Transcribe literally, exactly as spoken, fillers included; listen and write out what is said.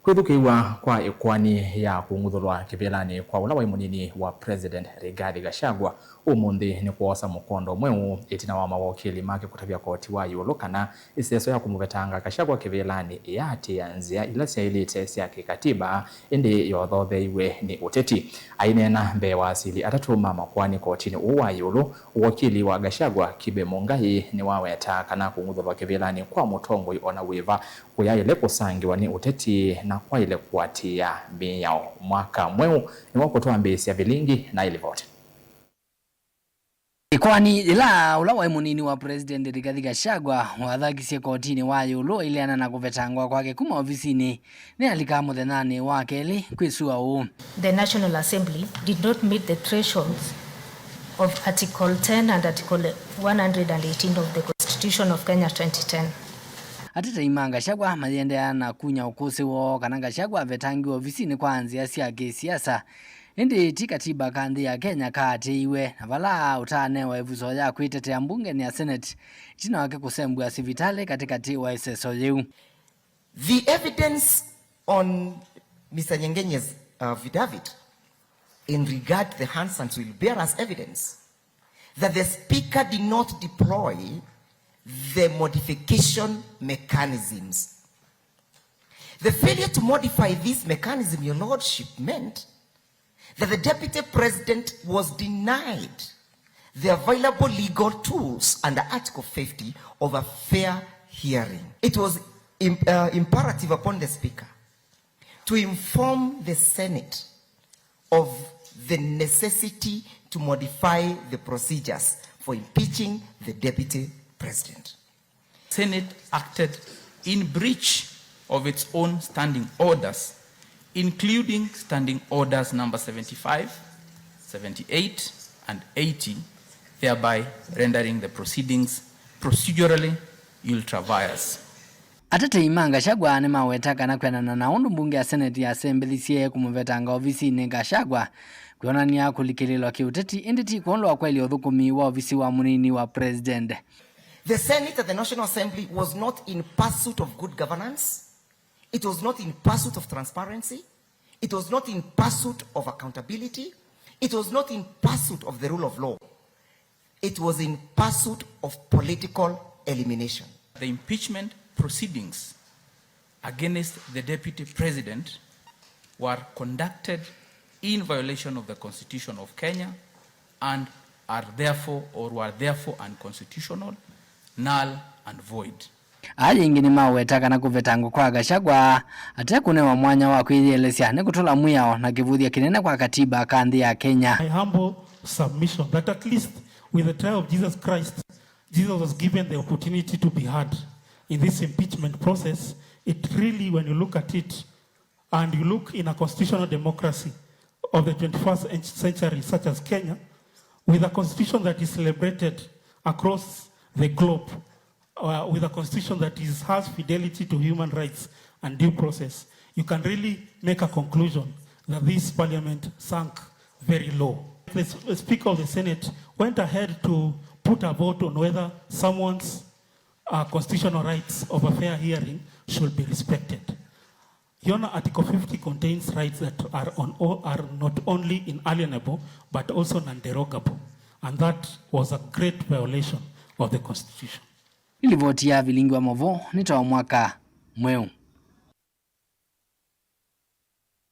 Kwĩthukĩĩw'a kwa ĩkoani ya kũng'uthũlwa kĩvĩlanĩ kwa ũla waĩ mũnini wa President Rigathi Gachagua ũmũnthĩ nĩ kwoosa mũkondo mweũ ĩtina wa mawokili make kũtavya koti wa ĩũlũ kana ĩseso ya kũmũvetanga Gachagua kĩvĩlanĩ ĩyaatĩĩa nzĩa ila syaĩlĩte sya kĩkatiba, ĩndĩ yothotheiwe nĩ ũteti. Aineena mbee wa asili atatũ ma makoani kotinĩ ũũ wa ĩũlũ, wokili wa Gachagua, Kibe Mungai, nĩwawetaa kana kũng'uthũlwa kĩvĩlanĩ kwa mũtongoi o na wĩva kũyaĩle kũsangĩwa nĩ ũteti na kwaĩle kũatĩĩa mĩao. Mwaka mweũ nĩw'o kũtwambĩĩsya vilingi na ĩlivoti. Ĩkoani yĩla ũla waĩ mũnini wa President Rigathi Gachagua wathakisye kotinĩ wa ĩũlũ aileana na kũvetangwa kwake kuma ovisinĩ nĩyalika mũthenyanĩ wa kelĩ kwĩsua ũũ. The National Assembly did not meet the thresholds of Article ten and Article one hundred and eighteen of the Constitution of Kenya twenty ten. Atetei ma Gachagua mayĩendeea na kunya ũkũsĩ woo kana Gachagua avetangiwe ovisinĩ kwa nzĩa sya kĩsiasa. Ĩndĩ ti katiba ka nthĩ ya Kenya kaatĩĩiwe, na vala ũtaanewa ĩvuso ya kwĩtetea mbungenĩ ya Senate ĩtina wake kũsembw'a sivitalĩ katĩkatĩ wa ĩseso yĩu. The evidence on Mister Nyengenye's, uh, affidavit in regard to the Hansons will bear as evidence that the speaker did not deploy the modification mechanisms. The failure to modify this mechanism, Your Lordship, meant that the deputy president was denied the available legal tools under Article fifty of a fair hearing. It was im-, uh, imperative upon the speaker to inform the Senate of the necessity to modify the procedures for impeaching the deputy president. Senate acted in breach of its own standing orders, including standing orders number seventy-five, seventy-eight, and eighty, thereby rendering the proceedings procedurally ultra vires. Atetei ma Gachagua nĩmaweta kana kwĩanana na ũndũ mbunge ya Senate yasembĩthisye kũmũvetanga ovisinĩ Gachagua kwĩonany'a kũlikĩlĩlwa kĩũteti, ĩndĩ ti kwondũ wa kwaĩlya ũthũkũmi wa ovisi wa mũnini wa President. The Senate at the National Assembly was not in pursuit of good governance. It was not in pursuit of transparency. It was not in pursuit of accountability. It was not in pursuit of the rule of law. It was in pursuit of political elimination. The impeachment proceedings against the deputy president were conducted in violation of the Constitution of Kenya and are therefore or were therefore unconstitutional, null and void. Aa yĩngĩ nĩmaweta kana kũvetangwa kwa Gachagua atekũnewa mwanya wa kwĩyĩelesya nĩ kũtũla mwĩao na kĩvũthya kĩnene kwa katiba ka nthĩ ya Kenya. My humble submission that at least with the trial of Jesus Christ, Jesus was given the opportunity to be heard in this impeachment process. It really, when you look at it, and you look in a constitutional democracy of the twenty-first en-, century, such as Kenya, with a constitution that is celebrated across the globe, uh, with a constitution that is, has fidelity to human rights and due process, you can really make a conclusion that this parliament sank very low. The s-, the Speaker of the Senate went ahead to put a vote on whether someone's, uh, constitutional rights of a fair hearing should be respected. Yona Article fifty contains rights that are on o-, are not only inalienable but also non-derogable, and that was a great violation of the Constitution. Nĩ livoti ya vilingi wa mavoo nĩ ta wa mwaka mweũ.